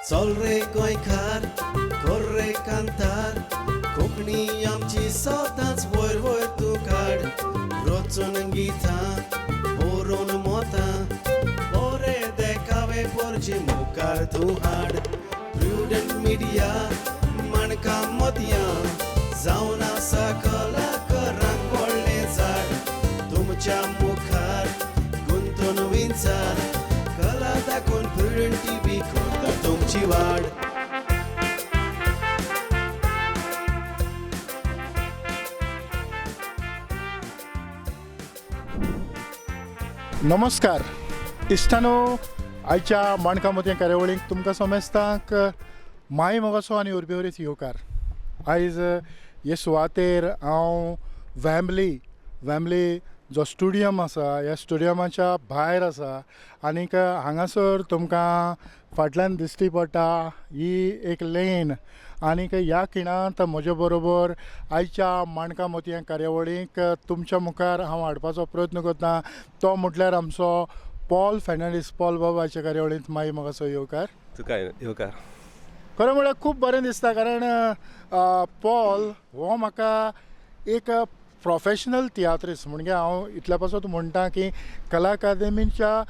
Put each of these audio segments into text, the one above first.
चल रे गोंयकार, कर रे कांतार, कोंकणी आमची सदांच वयर वयर तूं काड. रचून गितां बरोवन मोतां, बरे देखावे पोरचे मुखार तूं हाड. प्रुडंट मिडिया माणकां मोतयां जावन आसा कलाकारांक व्हडलें झाड. तुमच्या मुखार गुंतून विंचार, कला दाखोवन प्रुडंट टीव्ही करता तुमची वाड. नमस्कार इश्टानो, आयच्या माणकां मोतयां कार्यावळीक तुमकां समेस्तांक माय मोगाचो आनी उर्बेवरीत येवकार. आयज हे सुवातेर हांव वॅम्बली वॅम्बली जो स्टुडियम आसा ह्या स्टुडियमाच्या भायर आसा आनीक हांगासर तुमकां फाटल्यान दिश्टी पडटा ही एक लेन. आनीक ह्या खिणांत म्हजे बरोबर आयच्या माणकां मोतयां कार्यावळीक तुमच्या मुखार हांव हाडपाचो प्रयत्न करता तो म्हटल्यार आमचो पॉल फेर्नांडीस. पॉल बाबा, आयच्या कार्यावळींत माई मोगाचो येवकार. तुका येवकार. खरें म्हळ्यार खूब बरें दिसता, कारण पॉल हो म्हाका एक प्रोफेशनल तियात्रिस्ट म्हणजे हांव इतल्या पासत म्हणटा की कला अकादेमीच्या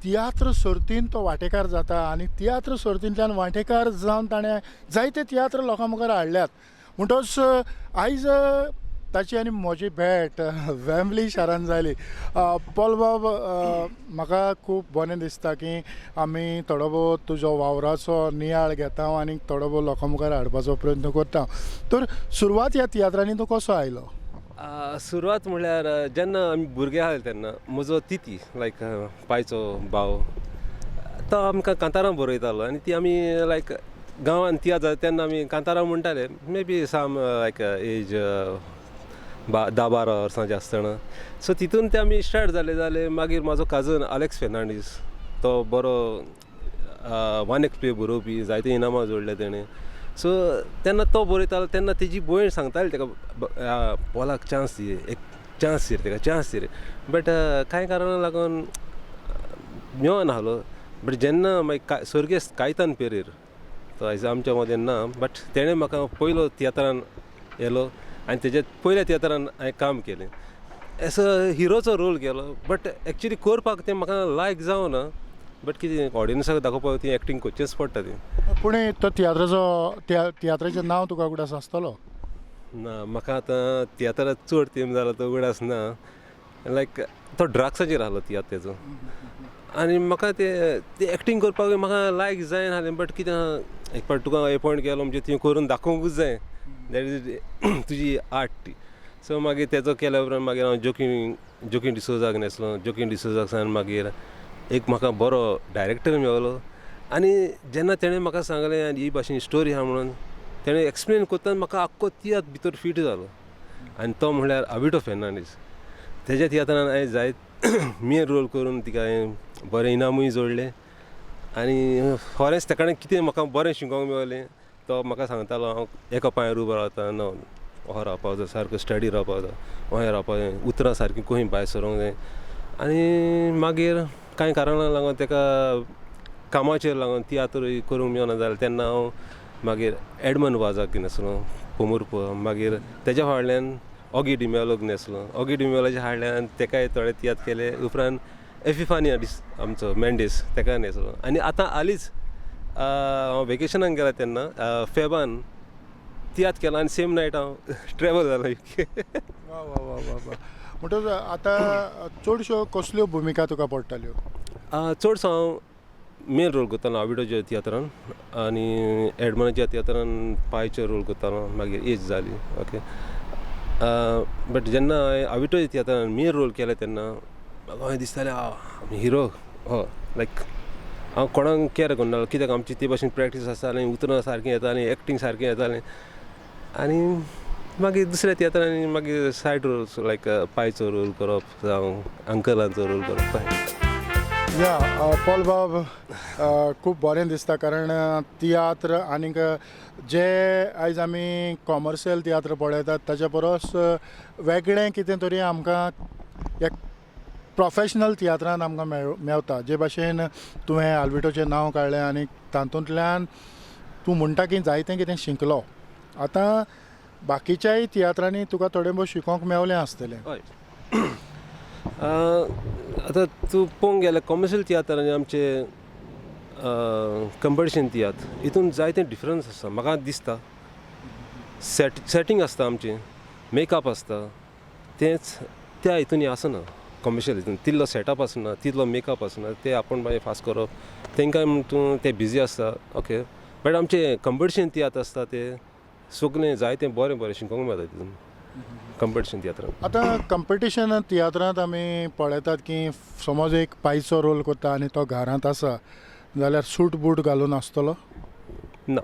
तियात्र सर्तीन तो वांटेकार जाता आनी तियात्र सर्तींतल्यान वांटेकार जावन ताणें जायते तियात्र लोकां मुखार हाडल्यात. म्हणटच आयज ताची आनी म्हजी भेट वॅम्बली शारान जाली. पॉल बाब, म्हाका खूब बरें दिसता की आमी थोडो भोव तुजो वावराचो नियाळ घेता आनी थोडो भोव लोकां मुखार हाडपाचो प्रयत्न करता. तर सुरवात ह्या तियात्रांनी तूं कसो आयलो? सुरवात म्हणल्यार जेन्ना आमी भुरगे आसले तेन्ना म्हजो तिती लायक पायचो भाव तो आमकां कांतारां बरयतालो आनी ती आमी लायक गांवांत तियात्र जाता तेन्ना आमी कांतारां म्हणटाले. May be some like age 10-12 वर्सांचे आसतना. सो तितून ते आमी स्टार्ट जाले जाले मागीर म्हाजो काजन आलेक्स फेर्नांडीस तो बरो वन एक प्ले बरोवपी, जायते इनामां जोडले तेणें. सो तेन्ना तो बरयतालो तेन्ना तेजी भयण सांगताली तेका, पॉलाक चान्स दी, एक चान्स दी रे, तेका चान्स दी रे. बट कांय कारणाक लागून मेळना आहलो. बट जेन्ना मागीर स्वर्गेस्त कायतान पेरेर, तो आयज आमच्या मदें ना, बट तेणें म्हाका पयलो तियात्रान येलो आनी तेज्या पयल्या तियात्रान हांवें काम केलें. एस अ हिरोचो रोल केलो, बट एक्चुली करपाक तें म्हाका लायक जावना, बट कितें ऑडियन्साक दाखोवपाक ती एक्टींग करचेंच पडटा ती. पूण तो तियात्राचो तियात्राचें नांव तुका उगडास आसतलो? ना, म्हाका आतां तियात्राक चड तेंप जाला तो उगडास ना. लायक तो ड्रग्साचेर आहलो तियात्र तेजो आनी म्हाका ते एक्टींग करपाक म्हाका लायक जायना आहलें. बट कितें आहा, एक फावट तुका एपॉयंट केलो म्हणजे तुवें करून दाखोवंकूच जाय, that is तुजी आर्ट ती. सो मागीर तेजो केल्या उपरांत मागीर हांव जोकीम डिसोजाक न्हेसलो. जोकीम डिसोजाक सान मागीर एक म्हाका बरो डायरेक्टर मेवलो आनी जेन्ना तेणें म्हाका सांगलें आनी ही भाशेन स्टोरी आहा म्हणून तेणें एक्सप्लेन करतना म्हाका आख्खो तियात्र भितर फीट जालो. आनी तो म्हणल्यार आबिटो फेर्नांडीस. तेज्या तियात्रान हांवें जायत मेन रोल करून तिका हांवें बरें इनामूय जोडलें आनी खरेंच तेका कितें म्हाका बरें शिकोवंक मेवलें. तो म्हाका सांगतालो हांव एका पांयार उबो रावता, ना ओहो रावपाक जाय, सारको स्टडी रावपाक जाय, अहें रावपाक जाय, उतरां सारकीं खंय भायर सरोंक जाय. आनी मागीर कांय कारणाक लागून तेका कामाचेर लागून तियात्र करूंक मेळना जालें. तेन्ना हांव मागीर एडमन वाजाक न्हेसलो पोमुर्प, मागीर तेज्या फाटल्यान ऑगी डिमेलोक न्हेसलो. ऑगी डिमेलोच्या फाटल्यान तेकाय थोडे तियात्र केले. उपरांत एफिफानिया डिस आमचो मेंडीस तेका न्हेसलो. आनी आतां हालींच हांव वेकेशनाक गेला तेन्ना फेबान तियात्र केला आनी सेम नायट हांव ट्रॅवल जालो. वा वा वा वा वा. म्हणटच आतां चडश्यो कसल्यो भुमिका तुका पडटाल्यो? चडसो हांव मेन रोल करतालो आविडोच्या तियात्रान आनी एडमनाच्या तियात्रान पायचो रोल करतालो. मागीर एज जाली, ओके. बट जेन्ना हांवें आविटोच्या तियात्रान मेन रोल केले तेन्ना म्हाका दिसतालें हिरो हो, लायक हांव कोणाक कॅर करनासलो, कित्याक आमची ते भाशेन प्रॅक्टीस आसताली, उतरां सारकीं येतालीं, एक्टींग सारकें येतालें. आनी मागीर दुसऱ्या तियात्रांनी मागीर सायड रोल्स लायक पायचो रोल करप जावं अंकलांचो रोल करप. या पॉल बाब, खूब बरें दिसता, कारण तियात्र आनीक जे आयज आमी कॉमर्शियल तियात्र पळयतात ताच्या परस वेगळें कितें तरी आमकां ह्या प्रोफेशनल तियात्रान आमकां मेवता. जे भाशेन तुवें आल्बिटोचें नांव काडलें आनी तातूंतल्यान तूं म्हणटा की जायतें कितें शिकलो. आतां बाकीच्याय तियात्रांनी तुका थोडें भोव शिकोंक मेवलें आसतलें. हय, आतां तूं पळोवंक गेल्यार कॉमर्शियल तियात्र आनी आमचे कंपिटिशन तियात्र हितून जायते डिफरन्स आसा म्हाका दिसता. सेटींग आसता आमचें, मेकअप आसता, तेंच त्या हितून हें आसना. कॉमर्शियल हितून तितलो सेटअप आसना, तितलो मेकअप आसना, ते आपूण मागीर फास्ट करप, तांकां तूं ते बिजी आसता. ओके, बट आमचे कंपिटिशन तियात्र आसता ते सगलें जायतें बरें बरें शिकोंक मेळटा तितून कंपिटिशन तियात्रान. आतां कंपिटिशन तियात्रांत आमी पळयतात की समज एक पायचो रोल करता आनी तो घरांत आसा जाल्यार सूट बूट घालून आसतलो ना.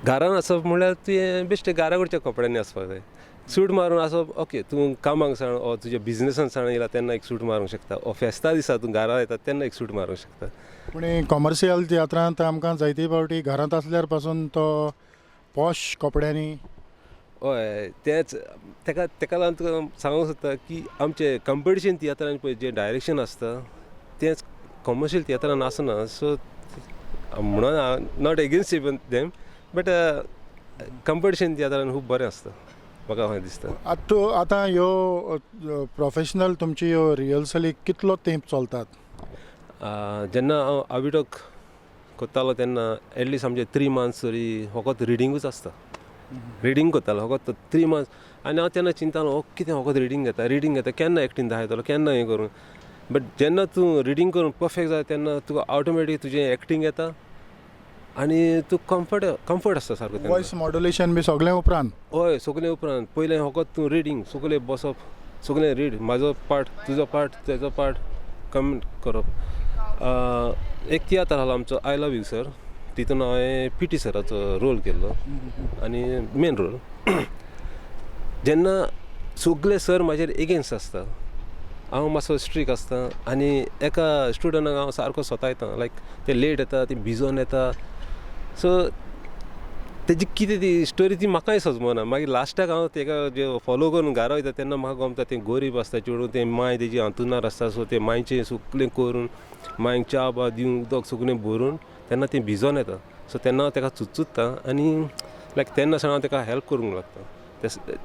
घरान आसप म्हणल्यार तुवें बेश्टें घरा कडच्या कपड्यांनी आसपाक जाय. सूट मारून आसप ओके, तूं कामाक सावन ओ तुज्या बिजनसान सावन येयला तेन्ना एक सूट मारूंक शकता, ओ फेस्ता दिसा तूं घरा येता तेन्ना एक सूट मारूंक शकता. पूण कॉमर्शियल तियात्रांत आमकां जायते फावटी घरांत आसल्यार पासून तो पॉश कपड्यांनी. हय, तेंच तेका तेका लागून तुका सांगूंक सोदता की आमचे कंपिटिशन तियात्रान पळय जें डायरेक्शन आसता तेंच कॉमर्शियल तियात्रान आसना. सो म्हणून हांव not against even them, but competition तियात्रान खूब बरें आसता म्हाका अशें दिसता. आतां तूं आतां ह्यो प्रोफेशनल तुमची ह्यो रिहर्सली कितलो तेंप चलतात? जेन्ना हांव आविटोक करतालो तेन्ना एटलिस्ट आमचे 3 मंथ्स तरी फकत रिडींगूच आसता. रिडींग करतालो फकत 3 मंथ्स. आनी हांव तेन्ना चिंतालो हो कितें फकत रिडींग घेता, रिडींग घेता, केन्ना एक्टींग दाखयतलो, केन्ना हें करूं. बट जेन्ना तूं रिडींग करून परफेक्ट जाता तेन्ना तुका ऑटोमॅटीक तुजें एक्टींग येता आनी तूं कम्फर्ट आसता सारको. वॉयस मॉड्युलेशन बी सगळें उपरांत? हय, सगळें उपरांत. पयलें फकत तूं रिडींग, सगळें बसप, सगळें रीड, म्हाजो पार्ट, तुजो पार्ट, तेजो पार्ट कमेंट करप. एक तियात्र आहलो आमचो I love you sir, तितून हांवें पी टी सराचो रोल केल्लो आनी मेन रोल. जेन्ना सगळे सर म्हाजेर एगेन्स्ट आसता, हांव मातसो स्ट्रीक आसता आनी एका स्टुडंटाक हांव सारको सतायता, लायक ते लेट येता, ते भिजोन येता. सो तेजी कितें ती स्टोरी ती म्हाकाय सजमना. मागीर लास्टाक हांव तेका जे फॉलो करून घरा वयता तेन्ना म्हाका गमता तें गोरीब आसता चेडूं, तें मांय तेजी हांतुणार आसता. सो तें मांयचें सगलें करून मांयक च्या बा दिवन उदक सगलें भरून तेन्ना तें भिजोन येता. सो तेन्ना हांव तेका चुचुत्ता आनी लायक तेन्ना सावन हांव तेका हेल्प करूंक लागता.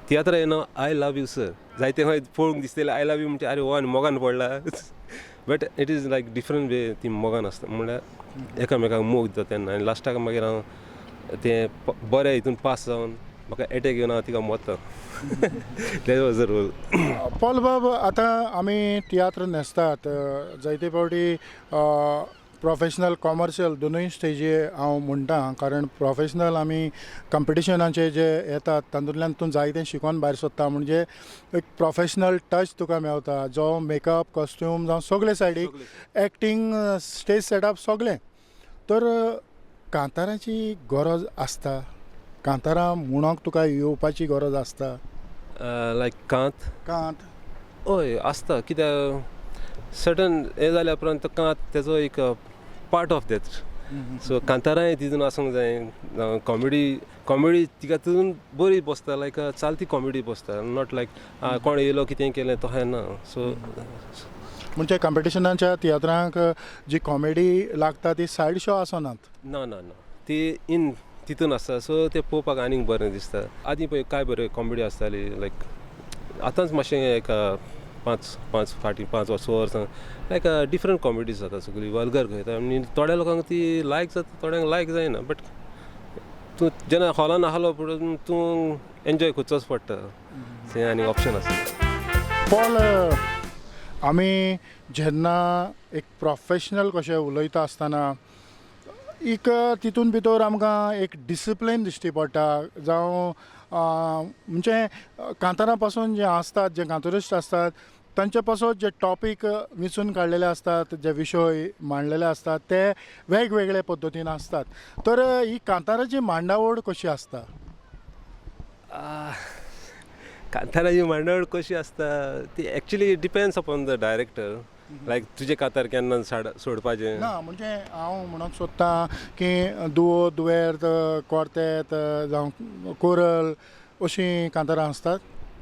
तियात्र येना I love you sir जायते खंय पळोवंक दिसतलें I love you म्हणजे आरे हो आनी मोगान पडला, but it is like different way. ती मोगान आसता म्हणल्यार एकामेकांक मोग दिता तेन्ना. आनी लास्टाक मागीर हांव तें बरें हितून पास जावन म्हाका एटॅक येवन हांव तिका मरता. That was the role. Paul बाब, आतां आमी तियात्र न्हेसतात जायते फावटी प्रोफेशनल कॉमर्शियल दोनूय स्टेजी हांव म्हणटा, कारण प्रोफेशनल आमी कंपिटिशनाचे जे येतात तातूंतल्यान तूं जायतें शिकोन भायर सोदता, म्हणजे एक प्रोफेशनल टच तुका मेवता, जो मेकअप कॉस्ट्यूम जावं सगळे सायडीक एक्टींग स्टेज सेटअप सगळें. तर कांताराची गरज आसता, कांतारां म्हणोंक तुका येवपाची गरज आसता? लायक कांत? कांत हय आसता, कित्याक सर्टन हें जाल्या उपरांत कांत तेजो एक पार्ट ऑफ that. सो कांतारांय तितून आसूंक जाय. कॉमेडी तिका तितून बरी बसता, लायक चालती कॉमेडी बसता, not लायक कोण येयलो कितें केलें तशें ना. सो म्हणजे कंपिटिशनाच्या तियात्रांक जी कॉमेडी लागता ती सायड शो आसनात? ना ना ना, ती इन तितून आसता. सो तें पळोवपाक आनीक बरें दिसता. आदीं पळय काय बरें कॉमेडी आसताली, लायक आतांच मातशें एक पांच फाटीं 5 वा 6 वर्सां लायक डिफरंट कॉमेडीज जाता, सगळी वल्गर खंयता आनी थोड्या लोकांक ती लायक जाता, थोड्यांक लायक जायना. बट तूं जेन्ना हॉलान आहलो पळोवन तूं एन्जॉय करचोच पडटा, तें आनी ऑप्शन आसना. पॉल, आमी जेन्ना एक प्रोफेशनल कशें उलयता आसतना एक तितून भितर आमकां एक डिसिप्लीन दिश्टी पडटा, जावं म्हणजे कांतारां पासून जे आसतात, जे कांतुरिस्ट आसतात तांचे पासून जे टॉपीक विंचून काडलेले आसतात, जे विशय मांडलेले आसतात ते वेगवेगळे पद्दतीन आसतात. तर ही कांताराची मांडावळ कशी आसता? कांताराची मांडावळ कशी आसता ती actually depends upon the director. Like तुजें कांतार केन्ना सोडपाचें ना, म्हणजे हांव म्हणूंक सोदतां की दुवो, दुवेर्त, कोर्तेत जावं कोरल अशीं कांतारां आसतात.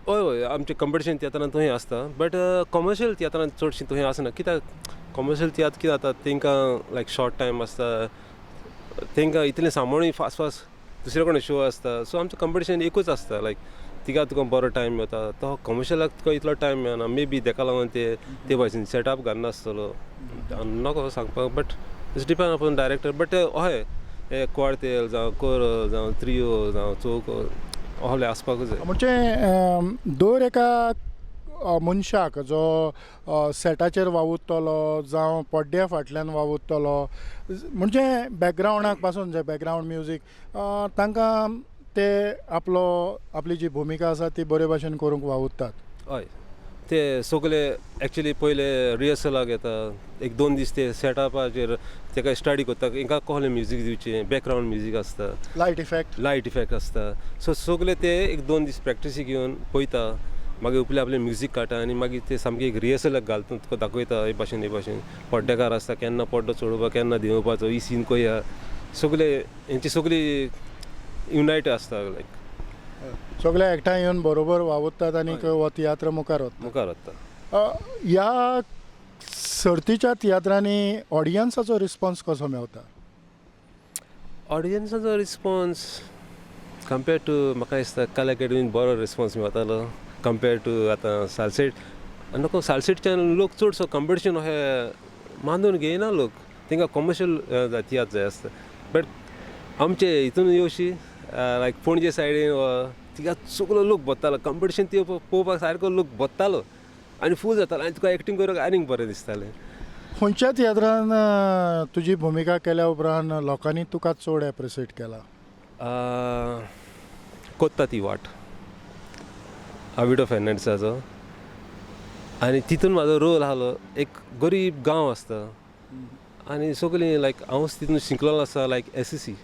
हय हय, आमचे कंपिटिशन तियात्रान थंय आसता, बट कॉमर्शियल तियात्रान चडशीं थंय आसना. कित्याक कॉमर्शियल तियात्र कितें जाता, तांकां लायक शॉर्ट टायम आसता, तांकां इतलें सांबाळून फास्ट फास्ट दुसरे कडेन शो आसता. सो आमचो कंपिटिशन एकूच आसता, लायक तिका तुका बरो टायम मेळटा, तो कॉमर्शियलाक तुका इतलो टायम मेळना. मे बी तेका लागून ते ते भाशेन सेटअप घालनासतलो, नको सांगपाक, but it's depend upon director. But हय, हे क्वार्तेल जावं कोरल जावं त्रियो जावं चौको असले आसपाकूच जाय. म्हणजे दर एका मनशाक जो सेटाचेर वावुरतलो जावं पड्ड्या फाटल्यान वावुरतलो, म्हणजे बॅकग्रावंडाक पासून जे बॅकग्रावंड म्युजीक, तांकां ते आपलो आपली जी भुमिका आसा ती बरे भाशेन करूंक वावुरतात. हय, ते सगले एक्चुली पयले रिहर्सलाक येता, एक दोन दीस ते सेटअपाचेर तेका स्टडी करता, हांकां कसलें म्युजीक दिवचें, बॅकग्रावंड म्युजीक आसता, लायट इफेक्ट, लायट इफेक्ट आसता. सो सगले ते एक दोन दीस प्रॅक्टीस घेवन पळयता, मागीर उपले आपलें म्युजीक काडटा आनी मागीर ते सामकी एक रिहर्सलाक घालता, तुका दाखयता हे भाशेन हे भाशेन पड्डेकार आसता, केन्ना पड्डो चडोवपा केन्ना देंवोवपाचो, ही सीन खंय, सगले हेंची सगली युनायट आसता, लायक सगळे एकठांय येवन बरोबर वावुरतात आनी हो तियात्र मुखार वता, मुखार वता. ह्या सर्तीच्या तियात्रांनी ऑडियन्साचो रिस्पॉन्स कसो मेवता? ऑडियन्साचो रिस्पॉन्स कंपेर्ड टू म्हाका दिसता कला अकॅडमीन बरो रिस्पॉन्स मेवतालो कंपेर्ड टू आतां सालसेट. नको सालसेटच्यान लोक चडसो कंपिटिशन अशें मानून घेयना लोक, तांकां कॉमर्शियल तियात्र जाय आसता. बट आमचे हितून येवशी लायक पणजे सायडीन तिका सगलो लोक भरतालो, कंपिटिशन ती पळोवपाक सारको लोक भरतालो आनी फूल जातालो आनी तुका एक्टींग करूंक आनीक बरें दिसतालें. खंयच्या तियात्रान तुजी भुमिका केल्या उपरांत लोकांनी तुका चड एप्रिसिएट केला? कोत्ता ती वाट, आविडो फेर्नांडीसाचो, आनी तितून म्हाजो रोल आहलो, एक गरीब गांव आसता आनी सगळीं लायक हांवूच तितून शिकलेलो आसा, लायक एसएससी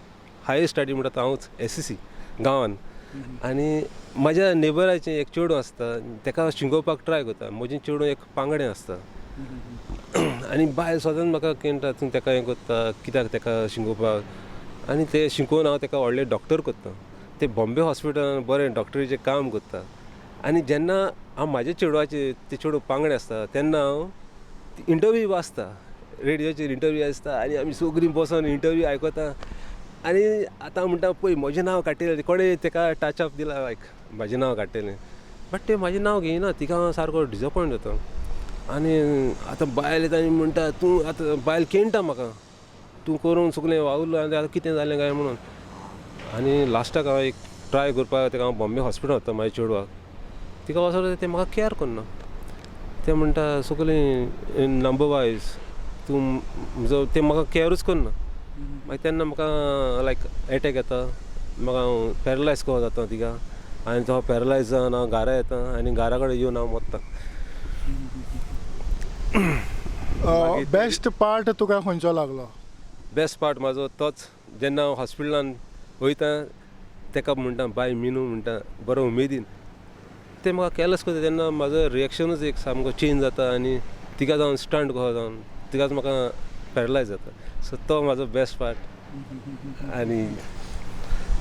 हायस्ट स्टडी म्हणटा हांवूच एसएससी गांवान, आनी म्हाज्या नेबराचें एक चेडूं आसता तेका शिकोवपाक ट्राय करता, म्हजें चेडूं एक पांगडें आसता आनी बायल सदांच म्हाका केणटा तूं तेका हें करता कित्याक तेका शिकोवपाक, आनी तें शिकोवन हांव तेका व्हडलें डॉक्टर करता, ते बॉम्बे हॉस्पिटलान बरें डॉक्टरीचें काम करता. आनी जेन्ना हांव म्हाज्या चेडवाचें तें चेडूं पांगडें आसता तेन्ना हांव इंटरव्यू आसता, रेडियोचेर इंटरव्यू आसता आनी आमी सगळीं बसोन इंटरव्यू आयकता आनी आतां म्हणटा पळय म्हजें नांव काडटलें, कोणें तेका टच अप दिला लायक म्हाजें नांव काडटलें, बट तें म्हाजें नांव घेयना, तिका हांव सारको डिसअपॉयंट जाता. आनी आतां बायल येता आनी म्हणटा तूं आतां बायल केणटा म्हाका तूं करून सगलें वावुरलो आनी आतां कितें जालें काय म्हणून. आनी लास्टाक हांव एक ट्राय करपाक तेका हांव बॉम्बे हॉस्पिटल वता म्हाज्या चेडवाक, तिका वचोन तें म्हाका कॅर करना, तें म्हणटा सगळीं नंबर वायज तूं म्हजो, तें म्हाका कॅरूच करना. मागीर तेन्ना म्हाका लायक एटॅक येता, म्हाका हांव पॅरलायज कसो जाता तिका, आनी तो पॅरलायज जावन हांव घरा येता आनी घरा कडेन येवन हांव मरता. बेस्ट पार्ट तुका खंयचो लागलो? बेस्ट पार्ट म्हाजो तोच, जेन्ना हांव हॉस्पिटलान वयता तेका म्हणटा बाय मिनू म्हणटा बरो उमेदीन, तें म्हाका कॅलस करता तेन्ना म्हाजो रिएक्शनूच एक सामको चेंज जाता आनी तिका जावन स्टंट कसो जावन तिकाच म्हाका पॅरलायज जाता. सो तो म्हाजो बेस्ट पार्ट आनी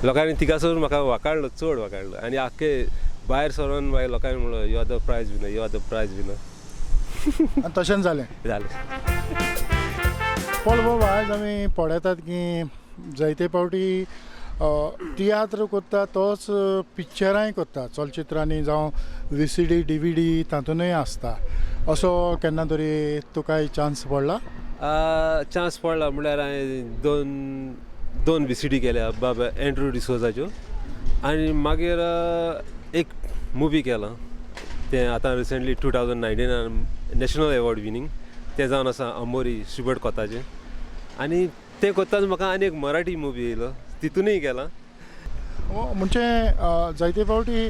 लोकांनी तिकासर म्हाका वाकाडलो, चड वाकाडलो आनी आख्खे भायर सरोन मागीर लोकांनी म्हणलो you are the prize winner, you are the prize winner. आनी तशेंच जालें, जालें. पॉल बाब, आयज आमी पळयतात की जायते फावटी तियात्र करता तोच पिक्चरांय करता, चलचित्रांनी जावं VCD DVD तातूंतय आसता, असो केन्ना तरी तुकाय चान्स पडला? चान्स पडला म्हणल्यार हांवें दोन VCD केल्या बाबा एन्ड्रू डिसोजाच्यो, आनी मागीर एक मुवी केला तें आतां रिसंटली 2019 नॅशनल एवॉर्ड विनींग, तें जावन आसा अमोरी शुबर्ट कोताचें, आनी तें करताच म्हाका आनी एक मराठी मुवी येयलो तितूनय केला. म्हणजे जायते फावटी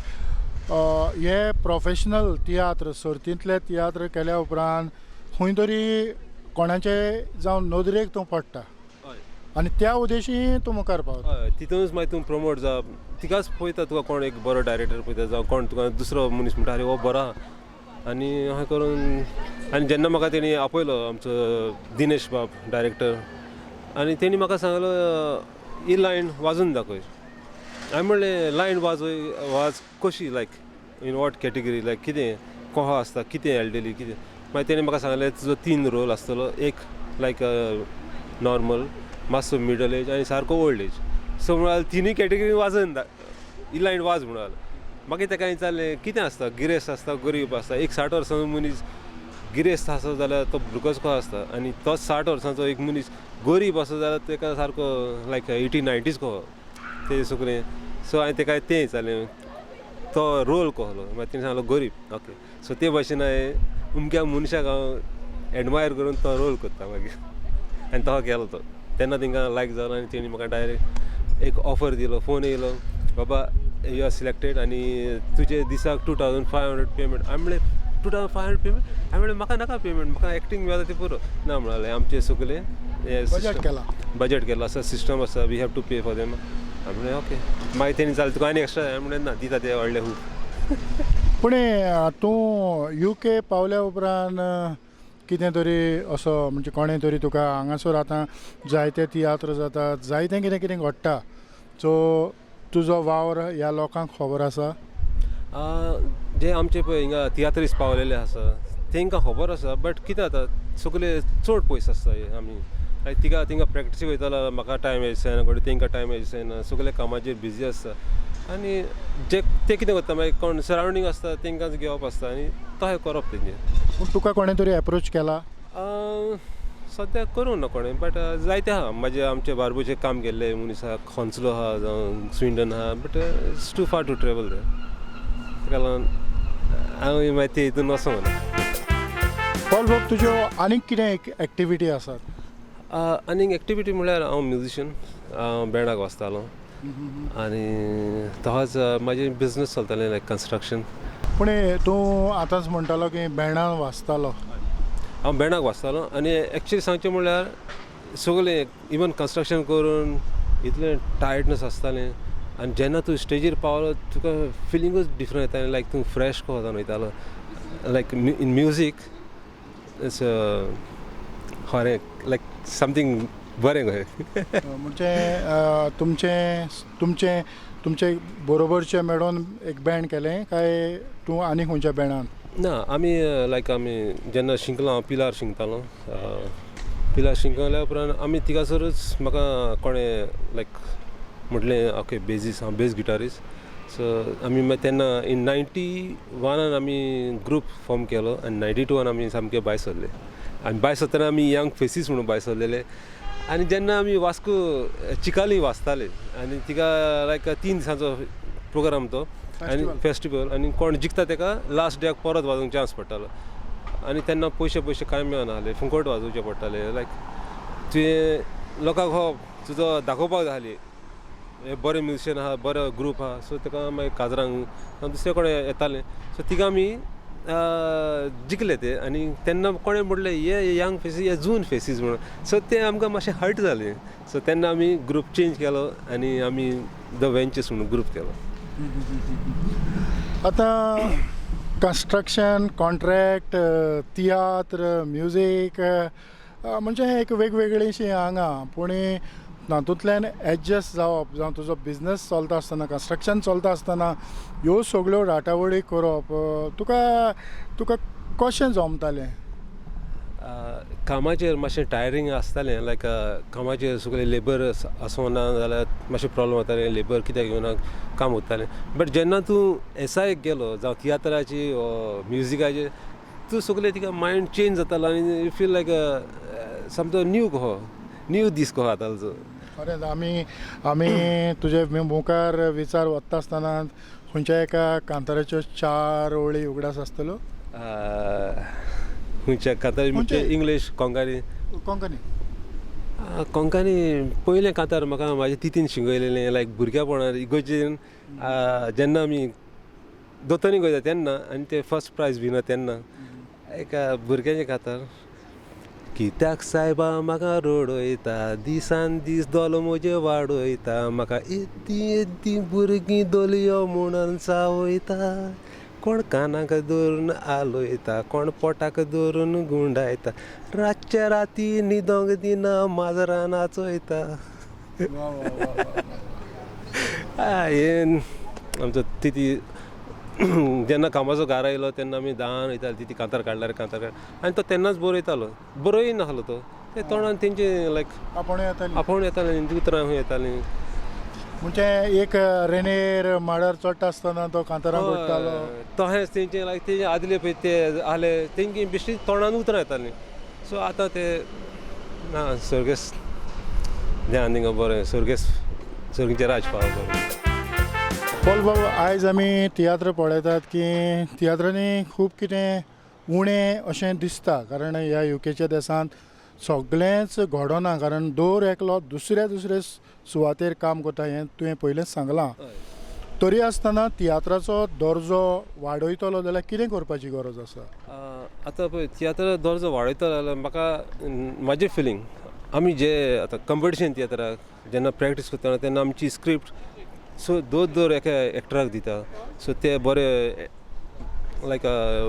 हे प्रोफेशनल तियात्र सर्तींतले तियात्र केल्या उपरांत खंय तरी कोणाचे जावं नदरेक तूं पडटा आनी त्या उद्देशी तूं मुखार पावता. हय, तितूनच मागीर तूं प्रमोट जावप, तिकाच पळयता तुका कोण एक बरो डायरेक्टर पळयता जावं कोण तुका दुसरो मनीस म्हणटा अरे हो बरो आहा, आनी अशें करून. आनी जेन्ना म्हाका तेणी आपयलो आमचो दिनेश बाब डायरेक्टर, आनी तेणी म्हाका सांगलो ही लायन वाजून दाखय. हांवें म्हणलें लायन वाजय, वाज कशी लायक इन what category, लायक कितें कोहो आसता, कितें एल्डरली कितें. मागीर तेणें म्हाका सांगलें तुजो 3 रोल आसतलो, एक लायक नॉर्मल, मातसो मिडल एज आनी सारको ओल्ड एज. सो म्हळ्यार तिनूय कॅटेगरी वाजन इलायन वाज म्हणून. मागीर तेका विचारलें कितें आसता, गिरेस्त आसता गरीब आसता. एक 60 वर्सांचो मनीस गिरेस्त आसत जाल्यार तो भुरगोच कसो आसता, आनी तोच 60 वर्सांचो एक मनीस गरीब आसत जाल्यार तेका सारको लायक 80 90s कहो ते सगळें. सो हांवें तेका तें विचारलें तो रोल कहलो, मागीर तेणें सांगलो गरीब. ओके, सो ते भाशेन हांवें अमक्या मनशाक हांव एडमायर करून तो रोल करता मागीर, आनी तो केलो तो. तेन्ना तेंकां लायक जालो आनी तेणी म्हाका डायरेक्ट एक ऑफर दिलो, फोन येयलो, बाबा you are selected आनी तुजे दिसाक 2500 पेमेंट. हांवें म्हणलें 2500 पेमेंट? हांवें म्हणलें म्हाका नाका पेमेंट, म्हाका एक्टींग मेळता ती पुरो. ना म्हणालें आमचें सगलें बजट केलां, बजट केलां आसा, सिस्टम आसा, we have to pay for them. हांवें म्हणलें ओके. मागीर तेणी जालें तुका आनी एक्स्ट्रा? हांवें म्हणलें ना, दिता ते व्हडले खूब. पूण तूं UK पावल्या उपरांत कितें तरी असो म्हणजे कोणें तरी तुका हांगासर आतां जायते तियात्र जातात, जायतें कितें कितें घडटा, सो तुजो वावर ह्या लोकांक खबर आसा? जे आमचे पळय हिंगा तियात्रीस पावलेले आसा तेंकां खबर आसा, बट कितें जाता सगळे चड पयस आसता आमी, लायक तिका थिंगा प्रॅक्टीसीक वयतालो, म्हाका टायम दिसना, घडये तेंकां टायम दिसना, सगळे कामाचेर बिजी आसता. आनी जे ते कितें करता मागीर कोण सरावंडींग आसता तेंकांच घेवप आसता आनी तशें करप तेंचें. पूण तुका कोणें तरी एप्रोच केला? सद्याक करूंक ना कोणें, बट जायते आहा म्हाजे आमचे बारबूचें काम केल्ले मनीस आहा, खोंचलो आहा जावं स्विंडन आहा, but it's too far to travel there, तेका लागून हांव मागीर ते हितून वचोंक ना. पॉल बाब, तुज्यो आनीक कितें एक्टिविटी आसात? आनीक एक्टिविटी म्हळ्यार हांव म्युजिशियन, हांव बँडाक वाजतालो आनी तसोच म्हाजें बिजनस चलतालें लायक कन्स्ट्रक्शन. पूण तूं आतांच म्हणटालो की बँडान वाजतालो. हांव बँडाक वाजतालो आनी एक्चुली सांगचें म्हणल्यार सगळें इवन कन्स्ट्रक्शन करून इतलें टायर्डनस आसतालें, आनी जेन्ना तूं स्टेजीर पावलो तुका फिलिंगूच डिफरंट येतालें, लायक तूं फ्रेश कसो जावन वयतालो, लायक इन म्युजीक it's खरें लायक समथींग बरें कहें. म्हणजे तुमचें तुमचें तुमचे बरोबरचे मेळोन एक बँड केलें काय तूं आनी खंयच्या बँडान? ना, आमी लायक आमी जेन्ना शिकलो हांव पिलार शिंकतालो, पिलार शिंकल्या उपरांत आमी थिंगासरूच म्हाका कोणें लायक म्हटलें ओके बेजीस, हांव बेज गिटारिस्ट. सो आमी मागीर तेन्ना इन 91 आमी ग्रूप फॉर्म केलो आनी 92 आमी सामके भायर सरले. आनी भायर सरतना आमी यंग फेसीस म्हणून भायर सरलेले. आनी जेन्ना आमी वास्को चिकाली वाजताले आनी तिका लायक 3 दिसांचो प्रोग्राम तो आनी फेस्टिवल, आनी कोण जिखता तेका लास्ट डेक परत वाजोवंक चान्स पडटालो. आनी तेन्ना पयशे पयशे कांय मेळनासले, फुकट वाजोवचे पडटाले. लायक तुवें लोकांक हो तुजो दाखोवपाक जाय आसली हे बरें म्युजिशियन आहा, बरो ग्रूप आहा. सो तेका मागीर काजरांक दुसरे कडेन येतालें. सो तिका आमी जिखले ते. आनी तेन्ना कोणें म्हणलें हे यंग फेसीस, हे जून फेसीस म्हणून. सो तें आमकां मातशें हर्ट जालें. सो तेन्ना आमी ग्रूप चेंज केलो आनी आमी the वेंचर्स म्हणून ग्रूप केलो. आतां कन्स्ट्रक्शन, कॉन्ट्रॅक्ट, तियात्र, म्युजीक म्हणजे एक वेगवेगळीशीं आंगां, पूण तातूंतल्यान एडजस्ट जावप, जावं तुजो बिजनस चलता आसतना, कन्स्ट्रक्शन चलता आसतना ह्यो सगळ्यो राटावळी करप तुका तुका कशें जमतालें? कामाचेर मातशें टायरींग आसतालें, लायक कामाचेर सगळें लेबर आसना जाल्यार मातशें प्रॉब्लम जातालें, लेबर कित्याक येवना काम उरतालें. बट जेन्ना तूं एसआयक गेलो जावं तियात्राची म्युजिकाचेर, तूं सगळें तिका मायंड चेंज जातालो आनी you feel लायक सामको न्यू कहो, न्यू दीस कहो जातालो तो. खरेंच आमी आमी तुजे मुखार विचार वता आसतना खंयच्या एका कांताराच्यो 4 ओळी उगडास आसतल्यो? खंयच्या कांतार? म्हणजे इंग्लीश, कोंकणी? कोंकणी. कोंकणी पयलें कांतार म्हाका म्हाजे तितीन शिकयलेलें, लायक भुरग्यापणार इगोर्जेन जेन्ना आमी दोतोनी वयता तेन्ना, आनी ते फर्स्ट प्रायज बीन तेन्ना एका भुरग्याचें कांतार. कित्याक सायबा म्हाका रडयता, दिसान दीस दोलो म्हजे वाडयता, म्हाका येद्दी येद्दी भुरगीं दोलयो म्हणून चावयता, कोण कानाक धरून आलयता, कोण पोटाक धरून गुंडायता, रातच्या राती न्हिदोंक दिना माजरां नाचयता. हें आमचो तिती जेन्ना कामाचो घार आयलो तेन्ना आमी 10 वयताली ती कांतार काडल्यार कांतार काड आनी तो तेन्नाच बरयतालो, बरोय नासलो तो, ते तोंडान तेंचे लायक आपोवणें येतालें, आपोवणें येतालें, तेंची उतरां खंय येतालीं. म्हणजे एक रेणेर माडार चडटा आसतना तो कांतारां पडटालो. तशेंच तेंचे लायक तेंचे आदले पळय ते आहले तेंकी बेश्टी तोंडान उतरां येतालीं. सो आतां ते ना सर्गेस्त ध्यान दिंगा बरें, सर्गेस्त सर्गीचें राज पाव बरें. पॉल बाबू, आयज आमी तियात्र पळयतात की तियात्रांनी खूब कितें उणें अशें दिसता, कारण ह्या युकेच्या देशांत सगळेंच घडना, कारण दर एकलो दुसऱ्या दुसऱ्या सुवातेर काम करता हें तुवें पयलेंच सांगलां. तरी आसतना तियात्राचो दर्जो वाडयतलो जाल्यार कितें करपाची गरज आसा? आतां पळय तियात्राचो दर्जो वाडयतलो जाल्यार म्हाका म्हाजें फिलींग, आमी जे आतां कंपिटिशन तियात्राक जेन्ना प्रॅक्टीस करतना तेन्ना आमची स्क्रिप्ट सो दोन दर एका एक्टराक दिता, सो ते बरे लायक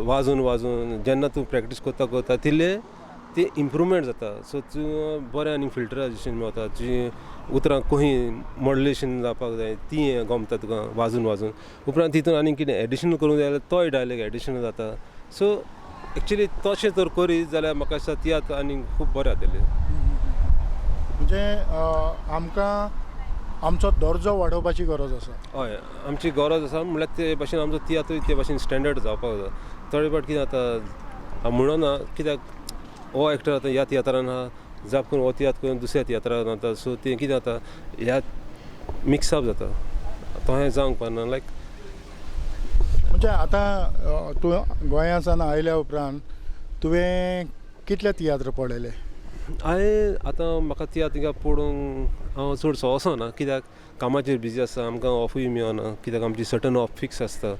वाजून वाजून जेन्ना तूं प्रॅक्टीस करता करता तितले ते इम्प्रूवमेंट जाता. सो तूं बरें आनी फिल्टरायजेशन मेवता, तुजी उतरां कहीं मॉड्युलेशन जावपाक जाय ती गमता तुका वाजून वाजून. उपरांत तितून आनी कितें एडिशनल करूंक जाय जाल्यार तोय डायलॉग एडिशनल जाता. सो एक्चुली तशें जर करीत जाल्यार म्हाका दिसता तियात्र आनी खूब बरें जातलें. म्हणजे आमकां आमचो दर्जो वाडोवपाची गरज आसा. हय, आमची गरज आसा म्हणल्यार ते भाशेन आमचो तियात्र ते भाशेन स्टँडर्ड जावपाक जाय. थोडे फावट कितें जाता हांव म्हणना कित्याक हो एक्टर आतां ह्या तियात्रान आहा, जाप करून हो तियात्र करून दुसऱ्या तियात्रान वता, सो तें कितें जाता ह्या मिक्सअप जाता, तशें जावंक पाना. लायक म्हणजे आतां तूं गोंया सावन आयल्या उपरांत तुवें कितले तियात्र पळयले? हांवें आतां म्हाका तियात्र हिंगा पळोवंक हांव चडसो वचना, कित्याक कामाचेर बिजी आसता, आमकां ऑफूय मेळना, कित्याक आमची सर्टन ऑफ फिक्स आसता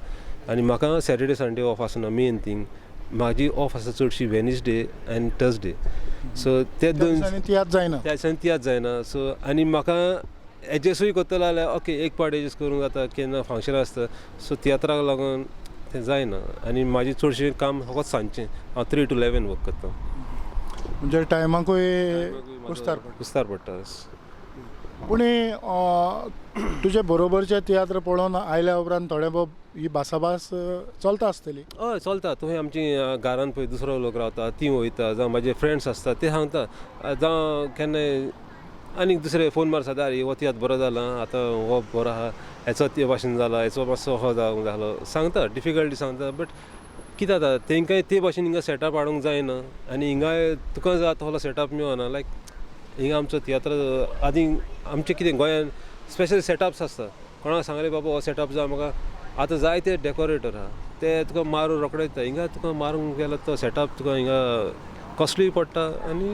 आनी म्हाका सॅटर्डे संडे ऑफ आसना. मेन थींग म्हाजी ऑफ आसता चडशी वेनसडे आनी थर्सडे, सो ते दोन तियात्र जायना, त्या दिसांनी तियात्र जायना. सो आनी म्हाका एडजस्टूय करतलो जाल्यार ओके एक पावट एडजस्ट करूंक जाता, केन्ना फंक्शन आसता, सो तियात्राक लागून तें जायना. आनी म्हाजें चडशें काम फकत सांजचें, हांव 3 to 11 work करता, म्हणजे टायमाकूय कुस्तार पडटा, कुस्तार पडटा. पूण तुजे बरोबरचे तियात्र पळोवन आयल्या उपरांत थोडे भोव ही भासाभास चलता आसतली. हय चलता. तुवें आमची घरान पळय दुसरो लोक रावता ती वयता, जावं म्हाजे फ्रेंड्स आसता ते सांगता, जावं केन्नाय आनीक दुसरे फोन मार सादा, अरे हो तियात्र बरो जाला आतां, हो बरो आहा, हेचो ते भाशेन जाला, हेचो मातसो हो जावंक जालो, सांगता डिफिकल्टी सांगता. बट कितें जाता तेंकांय ते भाशेन हिंगा सेटअप हाडूंक जायना आनी हिंगाय तुका जाय तसलो सेटअप मेळना. लायक हिंगा आमचो तियात्र आदी आमचें कितें गोंयान स्पेशल सेटअप्स आसता, कोणाक सांगलें बाबा हो सेटअप जाय म्हाका, आतां जायते डेकोरेटर आहा ते तुका मारून रोखडे दिता. हिंगा तुका मारूंक गेल्यार तो सेटअप तुका हिंगा कॉस्टली पडटा आनी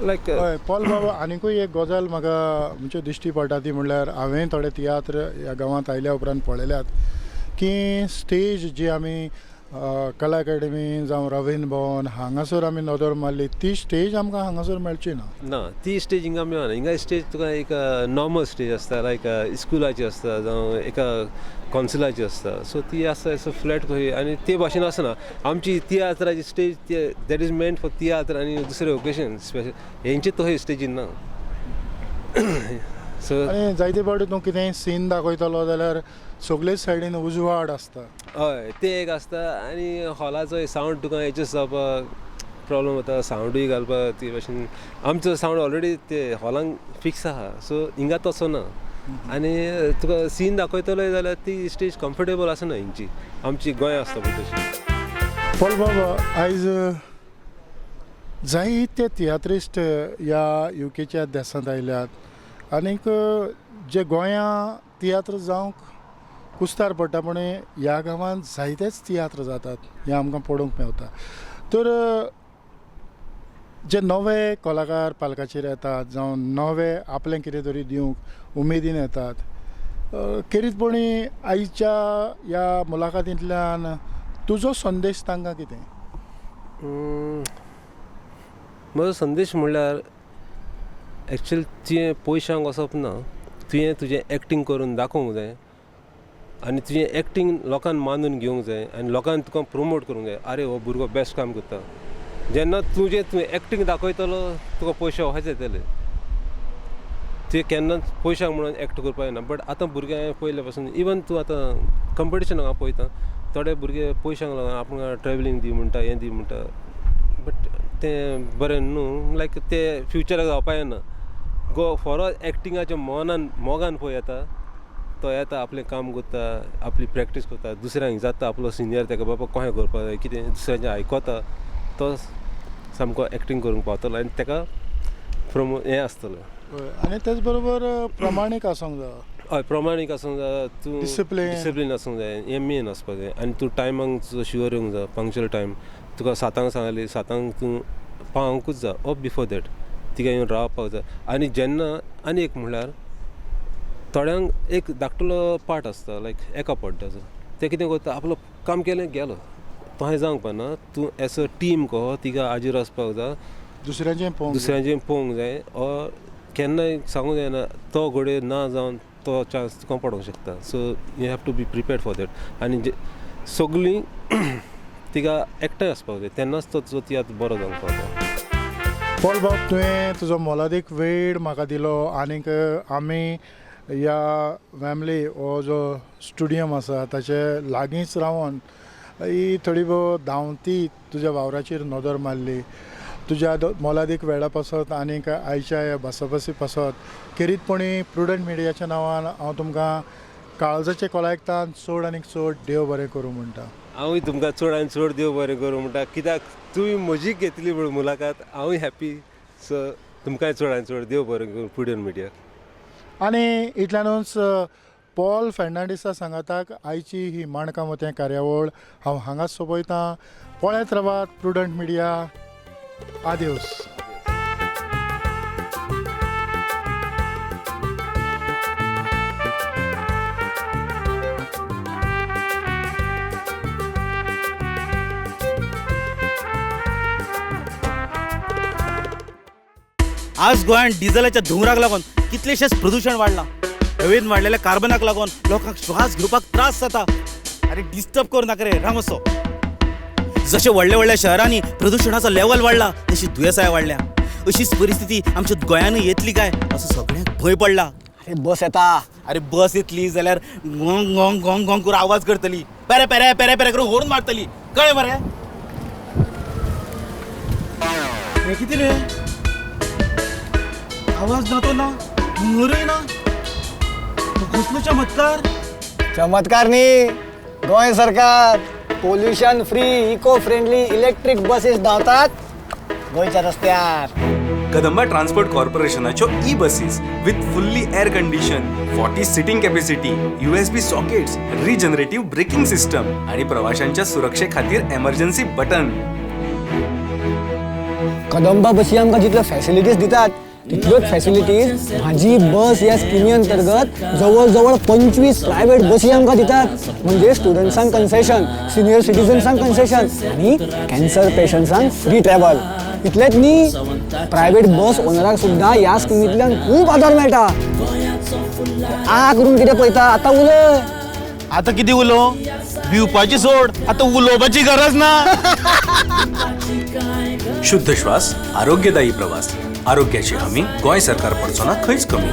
लायक. हय पॉल बाबा, आनिकूय एक गजाल म्हाका म्हणजे दिश्टी पडटा ती म्हणल्यार हांवें थोडे तियात्र ह्या गांवांत आयल्या उपरांत पळयल्यात की स्टेज जी आमी कला अकाडेमी जावं रवींद्र भवन हांगासर आमी नदर मारली ती स्टेज आमकां हांगासर मेळची ना. ना, ती स्टेज हिंगा मेळना. हिंगा स्टेज तुका एक नॉर्मल स्टेज आसता, लायक स्कुलाची आसता जावं एका कॉन्सिलाची आसता, सो ती आसता सो फ्लॅट कशी आनी ते भाशेन आसना. आमची तियात्राची स्टेज ती that is meant for तियात्र आनी दुसरे ओकेजन स्पेशल हेंचे तशें स्टेजीन ना. सो आनी जायते फावटी तूं कितेंय सीन दाखयतलो जाल्यार सगळेच सायडीन उजवाड आसता. हय तें एक आसता आनी हॉलाचो सावंड तुका एडजस्ट जावपाक प्रॉब्लम जाता, सावंडूय घालपाक ते भाशेन आमचो सावंड ऑलरेडी ते हॉलांक फिक्स आहा, सो हिंगा तसो ना. आनी तुका सीन दाखयतलो जाल्यार ती स्टेज कम्फर्टेबल आसना हिंची, आमची गोंय आसता पळय तशी. पॉल बाबा, आयज जायते तियात्रिस्ट ह्या युकेच्या देशांत आयल्यात आनीक जे गोंया तियात्र जावंक कुस्तार पडटा, पूण ह्या गांवांत जायतेच तियात्र जातात हें आमकां पळोवंक मेवता. तर जे नवे कलाकार पालकाचेर येतात जावं नवे आपलें कितें तरी दिवंक उमेदीन येतात, खेरीतपणी आयच्या ह्या मुलाखतींतल्यान तुजो संदेश तांकां कितें? म्हजो संदेश म्हणल्यार एक्चुअली तुवें पयशांक वचप ना, तुवें तुजें एक्टींग करून दाखोवंक जाय आनी तुजें एक्टींग लोकांक मानून घेवंक जाय आनी लोकांक तुका प्रोमोट करूंक जाय, आरे हो भुरगो बेस्ट काम करता. जेन्ना तुजें तूं एक्टींग दाखयतलो तुका पयशे अशेच येतले. ते केन्नाच पयशांक म्हणून एक्ट करपाक जायना. बट आतां भुरगे पयले पासून इवन तूं आतां कंपिटिशनाक हांव पळयता थोडे भुरगे पयशांक लागून आपूण ट्रॅवलिंग दी म्हणटा, हें दी म्हणटा, बट तें बरें न्हू, लायक ते फ्युचराक जावपा जायना. गो फॉर एक्टिंगाच्या मोनान मोगान पळय येता तो येता, आपलें काम करता, आपली प्रॅक्टीस करता, दुसऱ्यांक जाता आपलो सिनियर ताका बाबा कशें करपाक जाय कितें दुसऱ्यांचें आयकता, तो सामको एक्टींग करूंक पावतलो आनी ताका फ्रोम हें आसतलें. आनी तेच बरोबर प्रमाणीक आसूंक जाय. हय, प्रमाणीक आसूंक जाय, तूं डिसिप्लीन आसूंक जाय, हें मेन आसपाक जाय. आनी तूं टायमाक शुअर येवंक जाय, पंक्चुअल टायम. तुका 7 सांगली 7 तूं पावोंकूच जाय, ऑर बिफोर that तिका येवन रावपाक जाय. आनी जेन्ना आनी एक म्हणल्यार थोड्यांक एक धाकटुलो पार्ट आसता, लायक एका पड्ड्याचो, ते कितें करता आपलो काम केलें गेलो, तशें जावंक पाना. तूं एज अ टीम कहो तिका हाजीर आसपाक जाय, दुसऱ्यांचें पळोवंक जाय, ऑर केन्नाय सांगूंक जायना तो घडये ना जावन तो चान्स तुका पडोंक शकता. So you have to be prepared for that. आनी सगळीं तिका एकठांय आसपाक जाय, तेन्नाच तो तुजो तियात्र बरो जावंक पावता. पॉल बाब, तुवें तुजो मोलादीक वेळ म्हाका दिलो आनीक आमी ह्या फॅमिली हो जो स्टुडियम आसा ताचे लागींच रावन ही थोडी भोव धांवती तुज्या वावराचेर नदर मारली. तुज्या मोलादीक वेळा पासत आनीक आयच्या ह्या भासाभासी पासत खेरीतपणी प्रुडंट मिडियाच्या नांवान हांव तुमकां काळजाचे कोलायकतान चड आनीक चड देव बरें करूं म्हणटा. हांवूय तुमकां चड आनी चड देव बरें करूं म्हणटा, कित्याक तुमी म्हजी घेतली म्हूण मुलाखत, हांवूय हॅपी. सो तुमकांय चड आनी चड देव बरें करूं प्रुडंट मिडियाक. आनी इतल्यानूच पॉल फेर्नांडीसा सांगाताक आयची ही माणकां मोतयां कार्यावळ हांव हांगाच सोंपयतां. पळयत रावात प्रुडंट मिडिया. आदेवस. आज गोंयांत डिझलाच्या धुंवराक लागून कितलेशेच प्रदूशण वाडलां. हवेन वाडलेल्या कार्बनाक लागून लोकांक श्वास घेवपाक त्रास जाता. अरे डिस्टर्ब करूं नाका रे रामसो. जशें व्हडल्या व्हडल्या शहरांनी प्रदुशणाचो लेवल वाडला तशी दुयेंसाय वाडल्या. अशीच परिस्थिती आमच्या गोंयानूय येतली काय असो सगळ्यांक भंय पडला. अरे बस येता. अरे बस येतली जाल्यार गोंग गोंग गोंग गोंग करून आवाज करतली, पेरे पेरे पेरे पेरे करून होर्न मारतली, कळ्ळें मरे? हें कितें रे, आवाज ना तो ना, धुंवरूय ना, कसलो चमत्कार. चमत्कार न्ही, गोंय सरकार pollution free eco friendly electric buses धांवतात गोंयच्या रस्त्यार. कदंबा ट्रान्सपोर्ट कॉर्पोरेशनाच्यो e buses with fully air condition, 40 seating capacity, USB sockets, regenerative braking system आणि प्रवाशांच्या सुरक्षे खातीर एमर्जन्सी बटन. कदंबा बसी आमकां जितल्यो फॅसिलिटीज दितात तितल्योच फॅसिलिटीज म्हाजी बस ह्या स्किमी अंतर्गत जवळ जवळ 25 प्रायव्हेट बसी आमकां दितात. म्हणजे स्टुडंट्सांक कन्सेशन, सिनियर सिटीजन्सांक कन्सेशन आनी कॅन्सर पेशंट्सांक फ्री ट्रॅव्हल. इतलेंच न्ही, प्रायव्हेट बस ओनराक सुद्दां ह्या स्किमींतल्यान खूब आदार मेळटा. आ करून कितें पळयता आतां उलय. आतां कितें उलोवं, भिवपाची सोड, आतां उलोवपाची गरज ना. शुद्ध श्वास, आरोग्यदायी प्रवास, आरोग्याची हमी गोंय सरकार पडचो ना खंयच कमी.